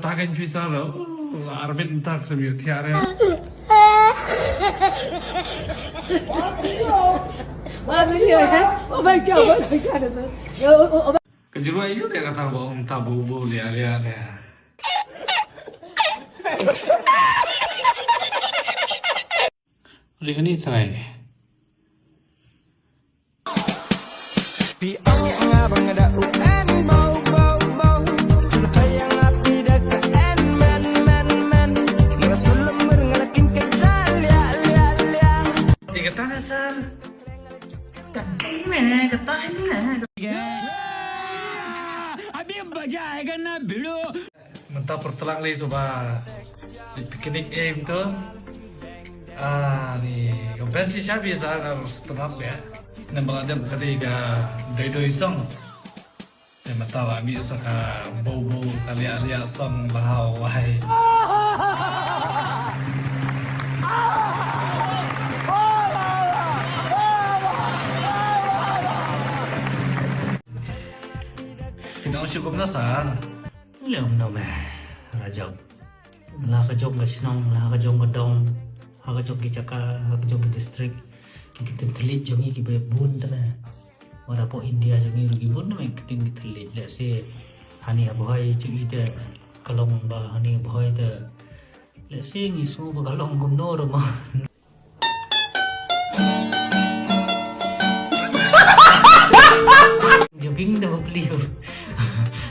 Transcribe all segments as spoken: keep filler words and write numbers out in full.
Takan pisa lo. Arbit ntar semyu tiare. Kejuru ayu dia kata bong tabu bu lia lia dia. Rihani serai. Pi ong ïa nga ba nga da U N bau bau bau. Jul hai ïa nga pi da ka N men men men. Nga la sulem mer nga la kin ka ja lia lia lia. Di kata na sar. Kata me kata me. Abhi baja hai na bilu. Mynta pyrtlak lei suba picnic aim tu. Ah, ni ka best shisha bi sa ka spinat ya. Nang bala dem ka dei ka doi doi song. Te mynta la mi sa ka bau bau ka lia lia song la hau wahai. Kino shukum na sa. Lem no me, Rajab. La ka jong ka shnong, la ka jong ka dong, ha ka jong ki jaka, ha ka jong ki district. Ki ktien thylliej jong ngi ki ba bun te me. Wada po India jong ngi ruh ki bun te me ki ktien ki thylliej. Let's say, hani ha Bhoi jong ngi te ka long ba, hani ha Bhoi te. Let's say, ngi sngew ba ka long kumno ruh ma. Jubing da bapli.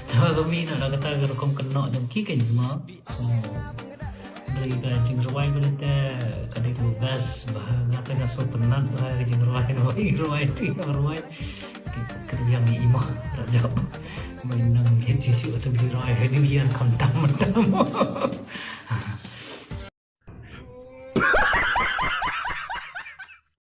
Tawa kami na da kata ka rukom kena jam ki kan juma. So, dari ka jingrwai ko te ka dei ko best bah, ngata nga so penat bah ka jingrwai, rwai rwai tu rwai. Keriang ni ima Rajab. Mainang hit sisi atau jingrwai ni biar kam tam tam.